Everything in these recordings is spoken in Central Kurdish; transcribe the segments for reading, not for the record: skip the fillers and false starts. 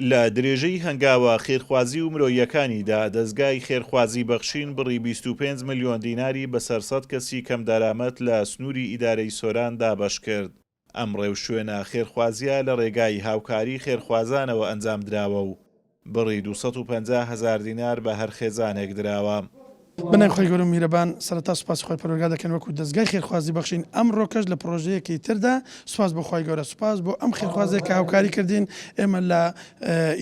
لە درێژەی هەنگاوە خێرخوازی و مرۆییەکانیدا، دەزگای خێرخوازی بەخشین بڕی 25 ملیۆن دیناری بەسەر سەد کەسی کەمدەرامەت لە سنووری ئیدارەی سۆران دابەشکرد. ئەم ڕێوشوێنە خێرخوازییە لە ڕێگای هاوکاری خێرخوازانەوە ئەنجامدراوە و بڕی 250 هەزار دینار بە هەر خێزانێک دراوە. بەناوی خوای گەورە و میهرەبان سەرەتا سوپاسی خوای پەروەردگار دەکەین وەکو دەزگای خێرخوازی بەخشین ئەمڕۆکەش لە پڕۆژەیەکی تردا سوپاس بۆ خوای گەورە سوپاس بۆ ئەم خێرخوازەی کە هاوکاری کردین ئێمە لە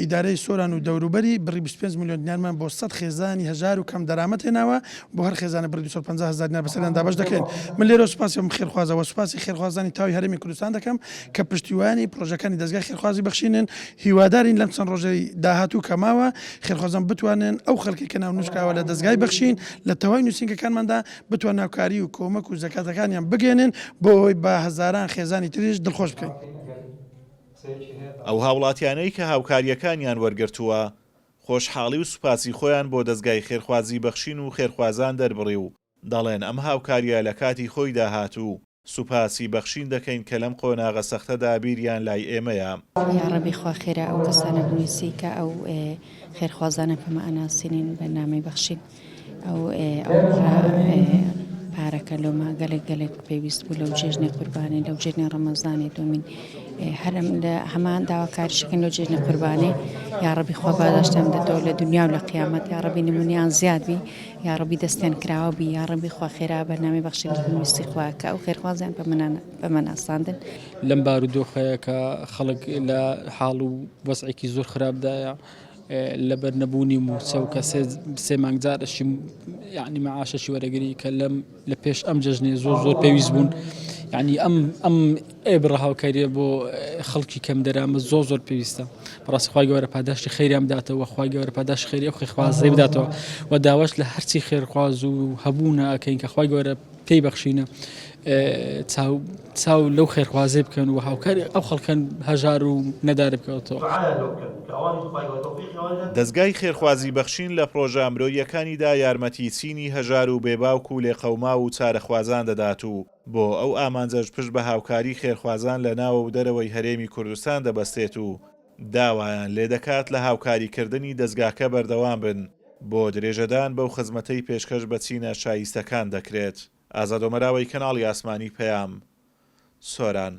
ئیدارەی سۆران و دەوروبەری بڕی 25 ملیۆن دینارمان بۆ 100 خێزانی هەژار و کەم دەرامەت هێناوە بۆ هەر خێزانە بڕی 250 هەزار دینار بەسەریان دابەش دەکەین من لێرەوە سوپاسی ئەم خێرخوازە وە سوپاسی خێرخوازانی تاوی هەرێمی کوردستان دەکەم کە پشتیوانی پڕۆژەکانی دەزگای خێرخوازی بەخشینن هیوادارین لەم چەند ڕۆژەی داهاتوو کە ماوە خێرخوازان بتوانن ئەو خەڵکەی کە ناونووسکراوە لە دەزگای بەخشین لە تەواوی نووسینگەکانماندا بتوان هاوکاری و کۆمەک و زەکاتەکانیان بگەێنن بۆ ئەوەی بە هەزاران خێزانی تریش دڵخۆش بکەین. ئەو هاوڵاتیانەی کە هاوکارییەکانیان وەرگرتووە، خۆشحاڵی و سوپاسی خۆیان بۆ دەزگای خێرخوازی بەخشین و خێرخوازان دەربڕی و دەڵێن ئەم هاوکارییە لە کاتی خۆیدا هات و سوپاسی بەخشین دەکەین کە لەم قۆناغە سەختەدا بیریان لای ئێمەیە. یاڕەبی خوا خێرا ئەو کەسانە بنوسی کە ئەو خێرخوازانە پەمە ئەناسینین بەرنامەی بەخشین ئەو ئەو بڕە پارەکە لۆمە گەلێک گەلێک پێویست بوو لەو جێژنی قوربانی لەو جێژنی ڕەمەزانی دومین هەرم لە هەمان داواکاریشەکەن لەو جێژنی قوربانی یاڕەبی خوا پاداشتیان بداتەوە لە دنیا و لە قیامەت یاڕەبی نمونیان زیاد بی یاڕەبی دەستیان کراوە بی یاڕەبی خوا خێرا بەرنامەی بەخشین ویستی خوا کە ئەو خێرخوازیان بە منان بە مە ناساندن. لەم بارودۆخەیە کە خەڵک لە حاڵ و وەزعێکی زۆر خراپدایە لەبەر نەبوونی مووچە و کە سێ مانگ جارەشی یعنی مەعاشەشی وەرەگری کە لەم لە پێش ئەم جەژنێ زۆر زۆر پێویست بوون یعنی ئەم ئەم ئێ بڕە هاوکاریە بۆ خەڵکی کەم دەرامەت زۆر زۆر پێویستە بەڕاستی خوای گەورە پاداشتی خێریان بداتەوە خوای گەورە پاداشتی خێری ئەو خێرخوازەی بداتەوە و داواش لە هەرچی خێرخواز و هەبوونە ئەکەین کە خوای گەورە پێی بەخشینە چاو چاو لەو خێرخوازی بکەن و هاوکاری ئەو خەڵکەن هەژار و نەدار بکەوتەوە. دەزگای خێرخوازی بەخشین لە پڕۆژە مرۆییەکانیدا یارمەتی چینی هەژار و بێ باوک و لێقەوماو و چارەخوازان دەدات و بۆ ئەو ئامانجەش پشت بە هاوکاری خێرخوازان لە ناوە و دەرەوەی هەرێمی کوردستان دەبەستێت و داوایان لێدەکات لە هاوکاریکردنی دەزگاکە بەردەوام بن بۆ درێژەدان بەو خزمەتەی پێشکەش بە چینە شایستەکان دەکرێت. ئازاد ئۆمەراوەی کەناڵی ئاسمانی پەیام، سۆران.